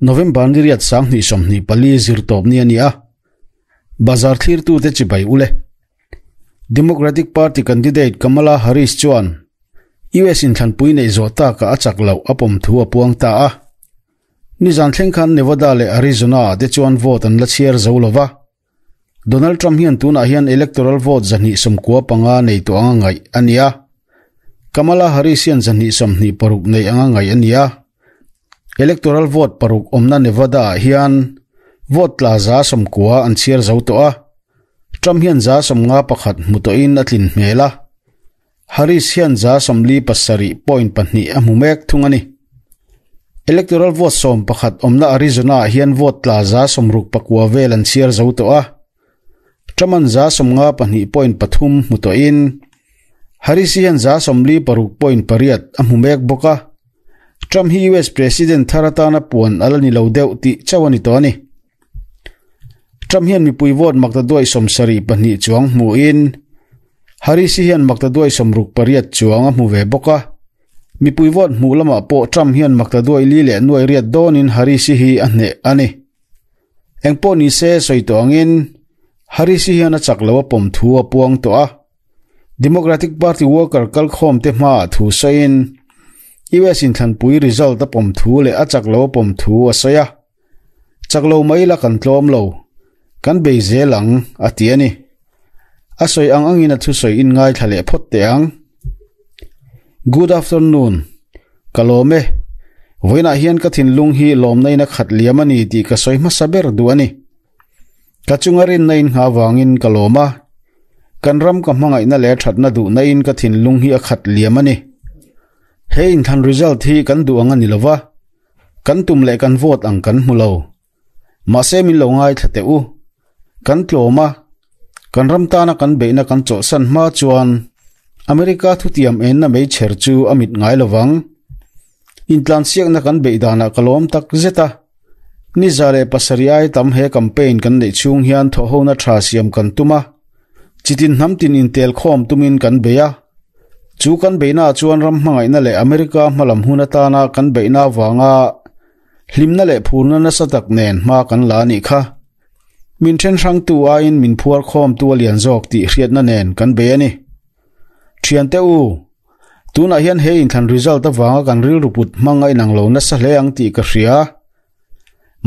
November ni riat 2024 zirtawpni a ni a, bazar thlirtute chibai ule. Democratic Party candidate Kamala Harris chuan US inthlanpui neih zawh takah a chak loh a pawm thu a puang ta a. Nizan thleng khan Nevada leh Arizona-ah te chuan vote an la chhiar zo lo va. Donald Trump hian tunah hian electoral vote 295 nei tawh anga ngaih a ni a. Kamala Harris hian 226 nei anga ngaih a ni a. Electoral vote paruk awmna Nevada-ah hian vote tla 90 an chhiar zo tawh a. Trump hian 51 hmu tawhin a tlin hmel a. Harris hian 47.2 a hmu mek thung a ni. Electoral vote 11 awmna Arizona-ah hian vote tla 69 vel an chhiar zo tawh a. Trump-a'n 52.3 hmu tawhin Harris hian 46.8 a hmu mek bawk a. Trump hi US President thar atana puan a la ni lo deuh tih chauh a ni tawh a ni. Trump hian mipui vote maktaduai 72 chuang hmuin Harris hian maktaduai 68 chuang a hmu ve bawk a. Mipui vote hmuh lamah pawh Trump hian maktaduai li leh nuai riat dawnin Harris hi a hneh a ni. Engpawh ni se sawi tawh angin Harris hian a chak lo a pawm thu a puang tawh a. Democratic Party worker kalkhawmte hmaah thu sawiin US inthlanpui result a pawm thu leh a chak lo a pawm thu a sawi a. Chak lo mai la kan tlawm lo, kan bei zel ang, a ti a ni. A sawi ang angin a thusawi in ngaithla leh phawt teh ang. Good afternoon. Ka lawm e. Vawiinah hian ka thinlung hi lawmna in a khat liam a ni tih ka sawi hmasa ber duh a ni. Ka chunga rinna in nghah vangin ka lawm a. Kan ram ka hmangaihna leh thatna duhna in ka thinlung hi a khat liam a ni. He inthlan result hi kan duh ang a ni lova. Kan tum leh kan vote ang kan hmu lo. Mahse min lo ngaithla teh u. Kan tlawm a, kan ram tana kan beihna kan chawlhsan hma chuan America thutiam enna meichher chu a mit ngai lovang. Intlansiakna kan beih danah ka lawm tak zet a. Ni 107 ai tam he campaign kan neih chhung hian thawhhona tha siam kan tum a. Chitin hnam tin intel khawm tumin kan bei a. Chu kan beihnaah chuan ram hmangaihna leh America hmalam hun atana kan beihna avanga hlimna leh phurna nasa tak nen hma kan la a nih kha. Min then hrangtu aiin min phuar khawmtu a lian zawk tih hriatna nen kan bei a ni. Thiante u, tunah hian he inthlan result avanga kan rilru put hmang a inang lo nasa hle ang tih ka hria.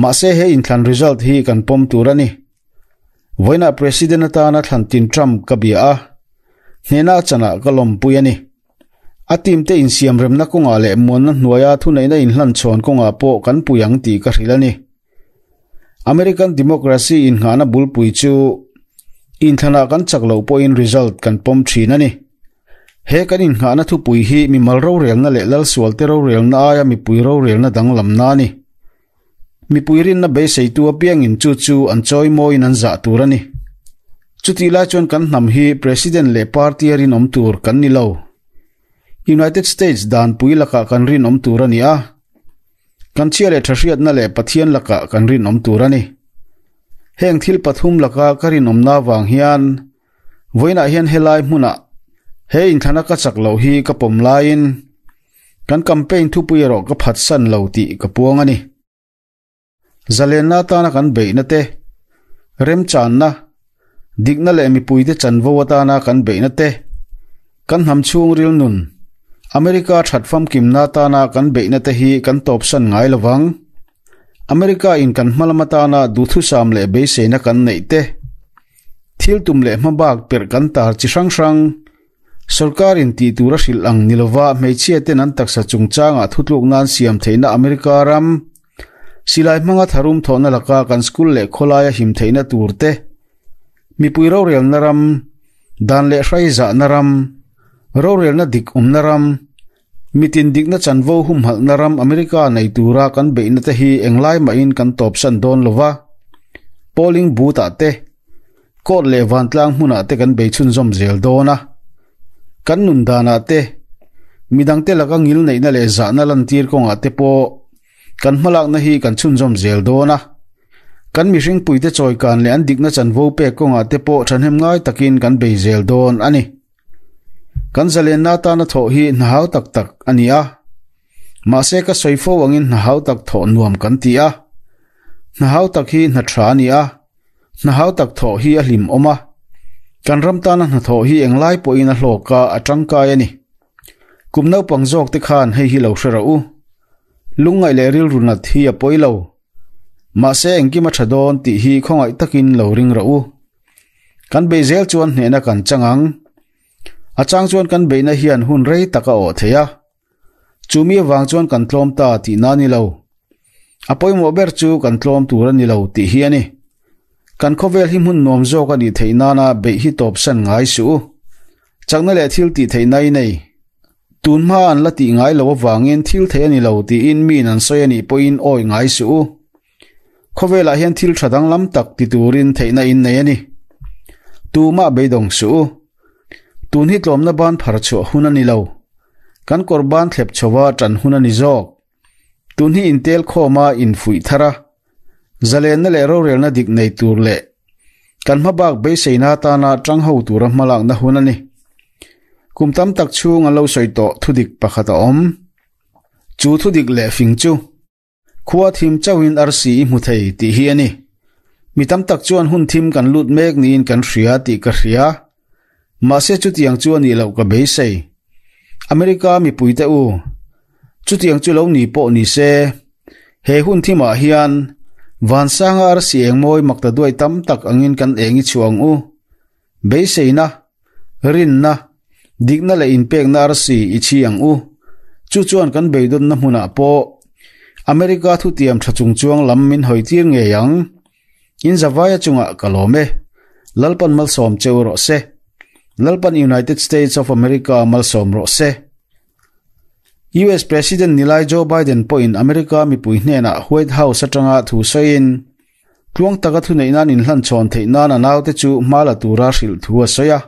Mahse he inthlan result hi kan pawm tur a ni. Vawiinah President atana thlan tin Trump ka bia a, hnehna a chanah ka lawmpui a ni. A team te insiamremna kawngah leh muanna hnuaia thuneihna inhlanchhawn kawngah pawh kan pui ang tih ka hrilh a ni. American democracy innghahna bulpui chu inthlanah kan chak loh pawhin result kan pawm thin a ni. He kan innghahna thupui hi mimal rorelna leh lalsualte rorelna aia mipui rorelna danglamna a ni. Mipui rinna beiseitu apiangin chu chu an chawi mawiin an zah tur a ni. Chutih lai chuan kan hnam hi President leh Party a rinawm tur kan ni lo. United States danpui lakah kan rinawm tur a ni a. Kan chhia leh tha hriatna leh Pathian lakah kan rinawm tur a ni. Heng thil pathum laka ka rinawmna vang hian vawiinah hian helai hmunah he inthlana ka chak loh hi ka pawm laiin Kan campaign thupui erawh ka phatsan lo tih ka puang a ni. Zalenna atana kan beihna te, remchanna, dikna leh mipuite chanvo atana kan beihna te, kan hnam chhungril nun, America that famkimna atana kan beihna te hi kan tawpsan ngai lovang. America in kan hmalam atana duhthusam leh beiseina kan neih te, thil tum leh hmabak perh kan tar chi hrang hrang, Sorkarin tih tur a hrilh ang ni lova hmeichhia ten an taksa chungchangah thutluk nan siam theihna America ram silai hmanga tharum thawhna laka kan school leh khawlaia him theihna tur te, mipui rorelna ram, dan leh hrai zahna ram, rorelna dik awmna ram, mitin dikna chanvo humhalhna ram America nei tura kan beihna te hi englai mahin kan tawpsan dawn lova polling booth ah te Court leh vantlang hmunah te kan bei chhunzawm zel dawn a, kan nun danah te, midangte laka ngil neihna leh zahna lantir kawngah te pawh kan hmalakna hi kan chhunzawm zel dawn a. Kan mihringpuite chawikan leh an dikna chanvo pek kawngah te pawh thahnem ngai takin kan bei zel dawn a ni. Kan zalenna atana thawh hi hna hau tak tak a ni a, mahse ka sawi fo angin hna hau tak thawh nuam kan ti a. Hna hau tak hi hna tha a ni a, hna hau tak thawh hi a hlim awm a. Kan ram tana hna thawh hi englai pawhin a hlawk a, a tangkai a ni. Kum naupang zawk te khan hei hi lo hre rawh u. Lungngaih leh rilru nat hi a pawi lo. Mahse engkim a tha dawn tih hi khawngaih takin lo ring rawh u. Kan beih zel chuan hnehna kan chang ang. A chang chuan kan beihna hian hun rei tak a awh thei a. Chumi avang chuan kan tlawm ta tihna a ni lo. A pawimawh ber chu kan tlawm tur a ni lo tih hi a ni. Kan khawvel hi hmun nuam zawk a nih theih nana beih hi tawpsan ngai suh u. Chakna leh thil tih theihna i nei. Tun hma an la tih ngai lo avangin thil theih a ni lo tiin miin an sawi a nih pawhin awi ngai suh u. Khawvelah hian thil tha danglam tak ti turin theihna in nei a ni. Tumah beidawng suh u. Tun hi tlawmna ban phar chhuah hun a ni lo. Kan kawr ban thlep chhova tan hun a ni zawk. Tun hi intel khawma infuih thar a, zalenna leh rorelna dik nei tur leh kan hmabak beiseina atana tang ho tura hmalakna hun a ni. Kum tam tak chhung an lo sawi tawh thudik pakhat a awm. Chu thudik leh fing chu. Khua thim chauhin arsi i hmu thei tih hi a ni. Mi tam tak chuan hun thim kan lut mek niin kan hria tih ka hria. Mahse chutiang chu a nih loh ka beisei. America mipuite u, chutiang chu lo ni pawh ni se, he hun thimah hian vansanga arsi eng mawi makta duai tam tak angin kan eng i chhuah ang u. Beiseina, rinna, dikna leh inpekna arsi i chhi ang u. Chu chuan kan beidawnna hmunah pawh America thutiam tha chungchuang lam min hawitir ngei ang. In zavaia chungah ka lawm e. Lalpan malsawm cheu rawh se. Lalpan United States of America malsawm rawh se. US President nilai Joe Biden pawhin America mipui hnenah White House atanga thu sawiin, Tluang taka thuneih nan inhlanchhawn theih nan a naute chu hma la tura hrilh thu a sawi a.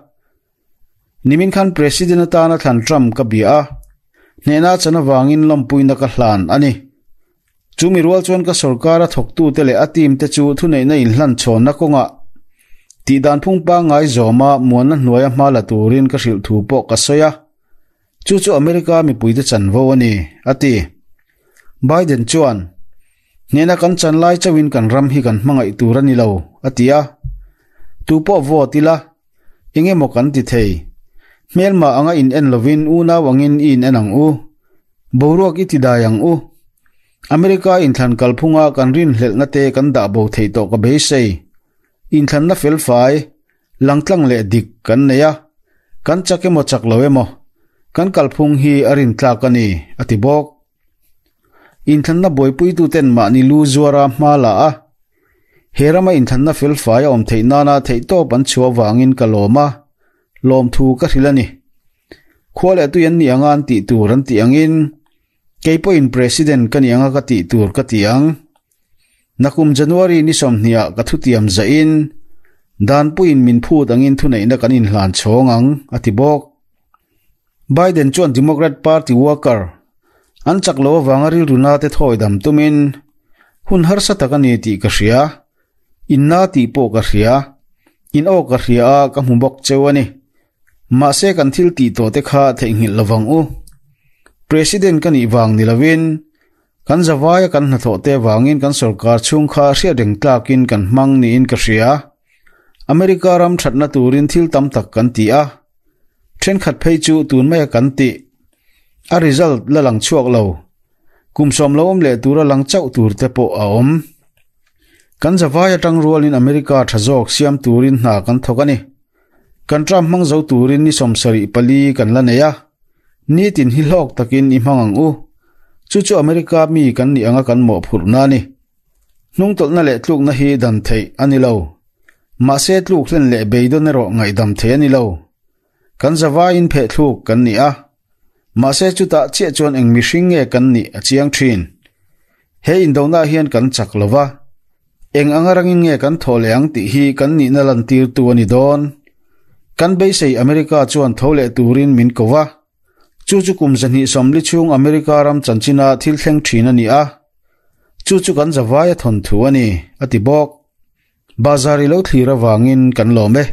Nimin khan President atana thlan Trump ka bia a, hnehna chan avangin lawmpuina ka hlan a ni. Chu mi rual chuan ka sorkara thawktute leh a team te chu thuneihna inhlanchhawnna kawngah tihdan phung pangngai zawma muanna hnuaia hma la turin ka hrilh thu pawh ka sawi a. Chu chu America mipuite chanvo a ni, a ti. Biden chuan, Hnehna kan chan lai chauhin kan ram hi kan hmangaih tur a ni lo, a ti a. Tu pawh vote ila, eng emaw kan ti thei. Hmelma anga in en lovin unau angin i in en ang u. Boruak i ti dai ang u. America inthlan kalphunga kan rinhlelhna te kan dah bo theih tawh ka beisei. Inthlanna felfai, langtlang leh dik kan nei a, kan chak emaw chak lo emaw, kan kalphung hi a rintlak a ni, a ti bawk. Inthlanna buaipuituten mahni lu zuara hma la a, he rama inthlanna felfai a awm theih nana theihtawp an chhuah vangin ka lawm a, lawmthu ka hrilh a ni. Khua leh tui an nih anga an tih tur an tih angin, kei pawhin President ka nih anga ka tih tur ka ti ang. Nakum January ni sawmhniah ka thutiam zahin, Danpuiin min phut angin thuneihna kan inhlan chhawng ang, a ti bawk. Biden chuan Democrat Party worker an chak lo avanga rilru na te thawi dam tumin hun harsa tak a ni tih ka hria, in na tih pawh ka hria, in aw ka hria a ka hmu bawk cheu a ni. Mahse kan thil tih tawh te kha theihnghilh lovang u. President ka nih vang ni lovin kan zavaia kan hnathawh te vangin kan sorkar chhung kha hriat reng tlakin kan hmang niin ka hria. America ram thatna turin thil tam tak kan ti a, Thenkhat phei chu tun maia kan tih. A result la lang chhuak lo. Kum sawm lo awm leh tura lang chauh tur te pawh a awm. Kan zavai atang rualin America tha zawk siam turin hna kan thawk a ni. Kan term hmang zo turin ni 74 kan la nei a. Nitin hi hlawk takin i hmang ang u. Chu chu America mi kan nih anga kan mawhphurhna a ni. Hnungtawlhna leh tlukna hi dan theih a ni lo. Mahse tluk hlen leh beidawn erawh ngaihdam theih a ni lo. Kan zavaiin phehthluk kan ni a. Mahse chutah chiah chuan eng mihring nge kan nih a chiang thin. He indonah hian kan chak lo va. Eng anga rangin nge kan thawh leh ang tih hi kan nihna lantirtu a ni dawn. Kan beisei America chuan tho leh turin min ko va. Chu chu kum 240 chhung America ram chanchina thil thleng thin a ni a. Chu chu kan zavaia thawnthu a ni, a ti bawk. Bazar i lo thlir avangin kan lawm e.